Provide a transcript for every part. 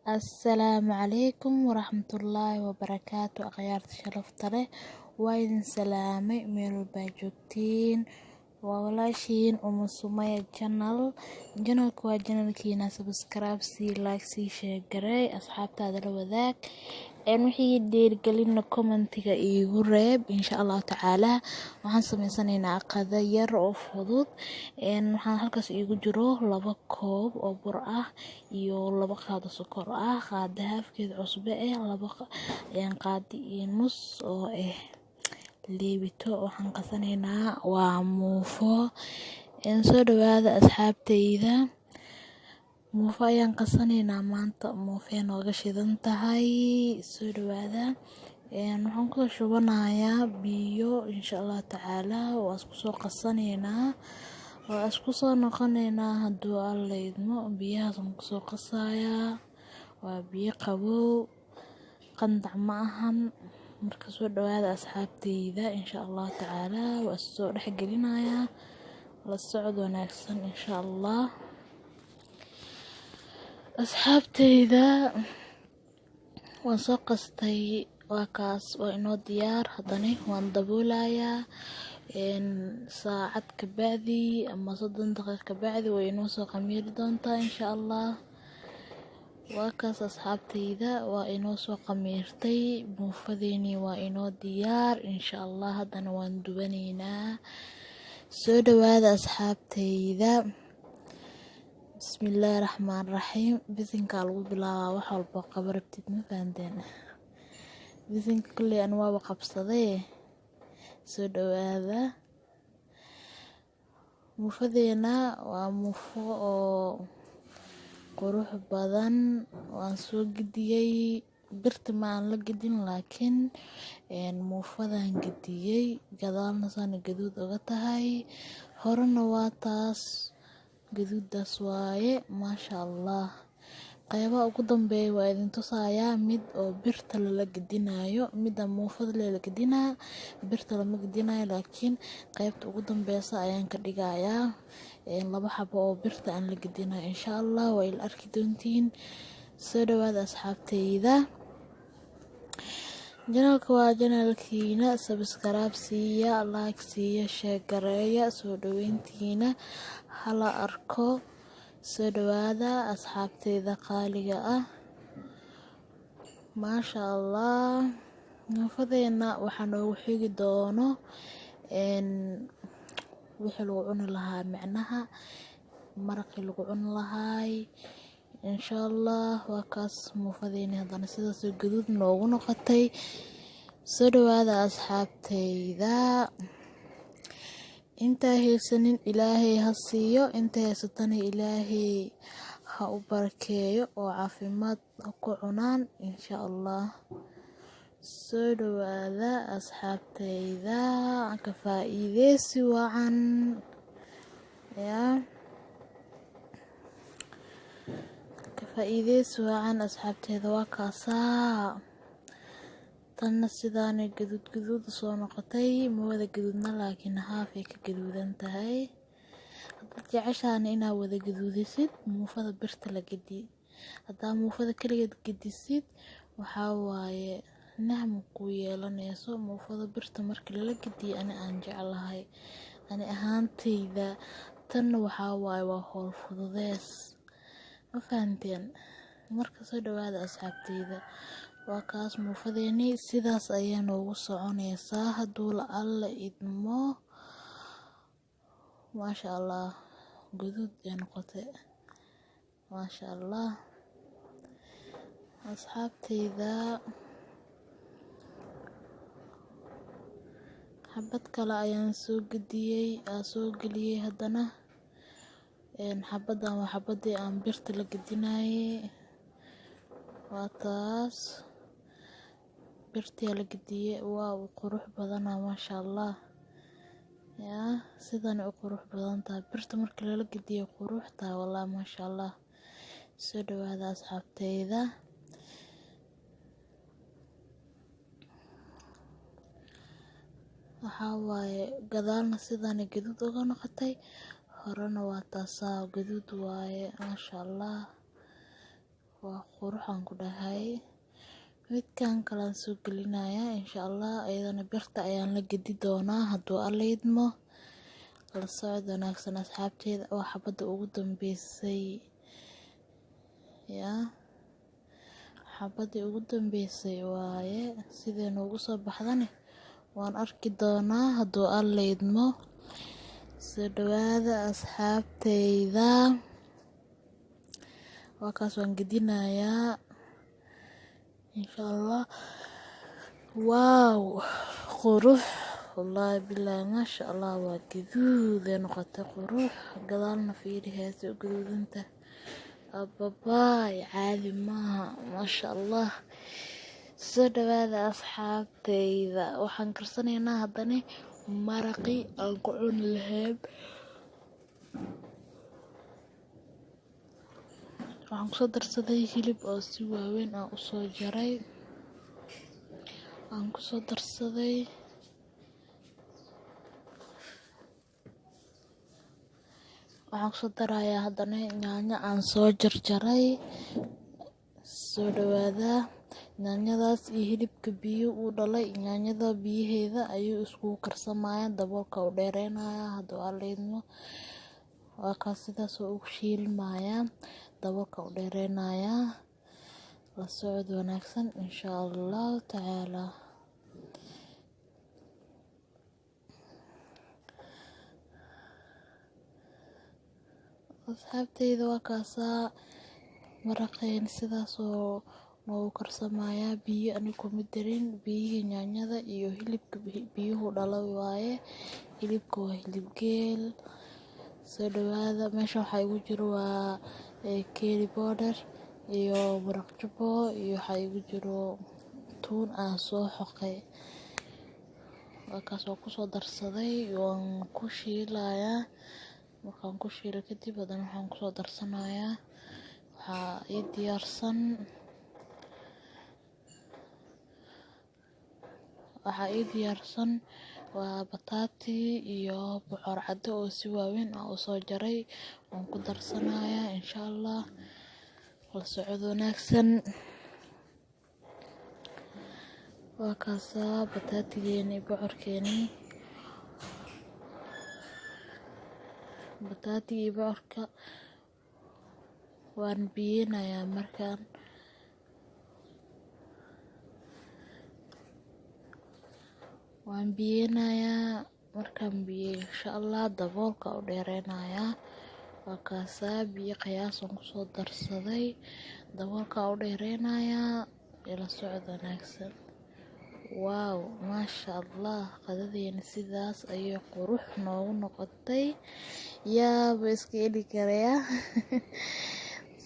Assalaamu calaykum waraxmatullaahi wabarakaatu. Akhyaarta sharafta leh, waa idin salaamay meel walbaa joogtiin. Waa walaashiin Uma Sumaya channel. Channelka waa channelkiina. Subscribe sii, like sii, share garey, asxaabtaada la wadaag. Wixii dhiirigelina commentiga iigu reeb, insha Allahu tacaala. Waxaan sameysanaynaa qada yar oo fudud. Waxaan halkaas iigu jiro 2 koob oo bur ah iyo 2 qaado sokor ah, qaado haafkeed cusbo ah, 2 qaado iyo nus oo ah liibito. Waxaan qasanaynaa waa muufo. Soo dhawaada, asxaabteyda. Muufo ayaan qasanaynaa maanta. Muufay nooga shidan tahay. Soo dhawaada. Waxaan kusoo shubanayaa biyo, insha Allah tacaala. Waa isku soo qasanaynaa, waa isku soo noqonaynaa hadduu Alla idmo. Biyahaas aan kusoo qasayaa waa biyo qabow, qandac ma ahan. Marka soo dhawaada, asxaabteyda. Insha Allah tacaala waa soo dhexgelinayaa. La socod wanaagsan, insha Allah, asxaabteyda. Waan soo qastay, waa kaas, waa inoo diyaar. Haddana waan daboolayaa. Saacad kabacdi ama 30 daqiiq kabacdi way inoo soo khamiiri doontaa, insha Allah. Waa kaas, asxaabteyda, waa inoo soo khamiirtay muufadeeni, waa inoo diyaar, insha Allah. Haddana waan dubanaynaa. Soo dhawaada, asxaabteyda. Bismillaahi raxmaan raxiim. Bisinkaa lagu bilaabaa wax walba qaba rabtid, ma fahanteen? Bisinka kulley an waaba qabsaday. Soo dhawaada. Muufadeena waa muufo oo qurux badan. Waan soo gediyey. Birta ma aan la gedin, laakiin muufadan gediyey. Gadaalna saana gaduud uga tahay, horena waa taas gaduudaas waaye, maasha Allah. Qeybaha ugu dambeeya waa idin tusayaa mid oo birta lala gedinayo. Mida muufada lala gedinaa, birta lama gedinayo, laakiin qeybta ugu dambeysa ayaan ka dhigayaa laba xabo oo birta aan la gedinayo, insha Allah. Waa ila arki doontiin. Soo dhawaada, asxaabteyda. Channelka waa channelkiina. Subscribe siiya, like siiya, share gareeya. Soo dhaweyntiina hala arko. Soo dhawaada, asxaabteyda qaaliga ah. Maasha Allah, muufadeena waxaa noogu xigi doono wixii lagu cuni lahaa, micnaha maraqii lagu cuni lahaay, insha Allah. Waa kaas muufadeeni, haddana sidaasoo gaduud noogu noqotay. Soo dhawaada, asxaabteyda. Intaa haysanin Ilaahay ha siiyo, inta haysatana Ilaahay ha u barakeeyo oo caafimaad ha ku cunaan, insha Allah. Soo dhawaada, asxaabteyda. Ka faa'iideysi wacan. Yaa ka faa'iideysi wacan, asxaabteyda. Waa kaasaa, tanna sidaanay gaduud gaduud soo noqotay. Ma wada gaduudna, laakiin haafay ka gaduudan tahay. Haddaad jeceshaana inaad wada gaduudisid, muufada birta la gedi. Haddaa muufada kaligeed gedisid, waxaa waaye nahma kuu yeelanayso. Muufada birta marka lala gediyo ani aan jeclahay, ani ahaanteyda. Tanna waxaa waaye waa howl fududees, ma fahanteen? Marka soo dhawaada, asxaabteyda. Waa kaas muufadeeni, sidaas ayaa noogu soconaysaa hadduu la Alla idmo. Maasha Allah, guduud ay noqotay, maasha Allah, asxaabteyda. Xabad kale ayaan soo gediyey, aa soo geliyey haddana. Xabadan waa xabadii aan birta la gedinayay. Waa taas, birtii la gediyey. Waa qurux badana, maasha Allah. Yaa sidan u qurux badan tahay birta marka lala gediyo, qurux tahay wallahi, maasha Allah. Soo dhawaada, asxaabteyda. Waxaa waaye gadaalna sidaanay gaduud uga noqotay, horena waa taasaa gaduud waaye, maasha Allah. Waa quruxan ku dhahay. Midkan kalaan soo gelinayaa insha Allah, iyadana birta ayaan la gedi doonaa hadduu Alla idmo. La socod wanaagsan asxaabteeda. Waa xabadda ugu dambeysay, yaa xabadii ugu dambeysay waaye. Sidee noogu soo baxdane waan arki doonaa hadduu Alla idmo. Soo dhawaada asxaabteyda. Waa kaas, waan gedinayaa insha Allah. Wow, qurux wallaahi bilaahi, maasha Allah. Waa gaduud ee noqotay, qurux. Gadaalna fiiri, heese u gaduudanta. Ababaay, caadi maaha, maasha Allah. Soo dhawaada asxaabteyda. Waxaan karsanaynaa haddana maraqii aan ku cuni lahayn. Waxaan kusoo darsaday hilib oo si waaweyn aan usoo jaray aan kusoo darsaday. Waxaan kusoo darayaa haddana yaanyo aan soo jarjaray. Soo dhawaada. Yaanyadaas iyo hilibka biyo uu dhalay, yaanyada biyaheeda ayuu iskugu karsamaya. Daboolka u dheereynaya hadduu Alla idmo. Waa kaas, sidaas oo ugu shiilmaya, daboolka u dheereynaya. La socod wanaagsan insha Allahu tacaala. Asxaabteyda, waa kaasaa maraqeen, sidaas oo noogu karsamaya. Biyo ani kuma darin, biyihii yaanyada iyo hilibka biyuhu dhalay waaye. Hilibka waa hilib geel. Soo dhawaada. Meesha waxaa igu jiro waa curry powder iyo maraq jumbo, iyo waxaa igu jiro tuun aan soo xoqay. Waa kaas, waan kusoo darsaday, waan ku shiilayaa. Markaan ku shiilo kadib, haddana waxaan kusoo darsanayaa waxaa ii diyaarsan. Waxaa ii diyaarsan waa bataati iyo bocor cadde oo si waaweyn aan usoo jaray, waan ku darsanayaa insha Allah. La socod wanaagsan. Waa kaasaa bataatigeeni, bocorkeeni. Bataatiga iyo bocorka waan biyeynayaa markaan. Waan biyeynayaa. Markaan biyeeyo insha Allah, daboolka u dheereynayaa. Waa kaasaa, biyo qiyaas aan kusoo darsaday, daboolka u dheereynayaa. Ila socod wanaagsan. Wow, maasha Allah, qadadeena sidaas ayay qurux noogu noqotay. Yaaba iska eli karaya.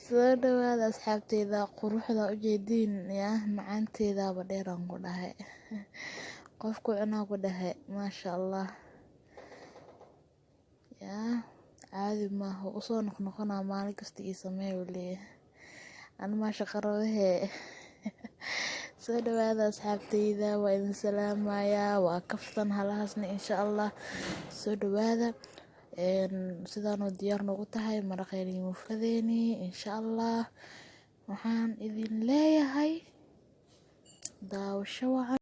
Soo dhawaada asxaabteyda. Quruxda ujeediin yaa macaanteedaaba dheeraan ku dhahay. Qofku cunaa ku dhahay maasha Allah, yaa caadi maaha. Usoo noqnoqonaa maalin kasta, ii sameey uu leeyahay. Anmaa shaqo rabahee. Soo dhawaada asxaabteyda, waa idin salaamayaa. Waa kaftan halahaasna insha Allah. Soo dhawaada. Sidaanoo diyaar noogu tahay maraqeeni, mufadeeni insha Allah. Waxaan idin leeyahay daawasho wacan.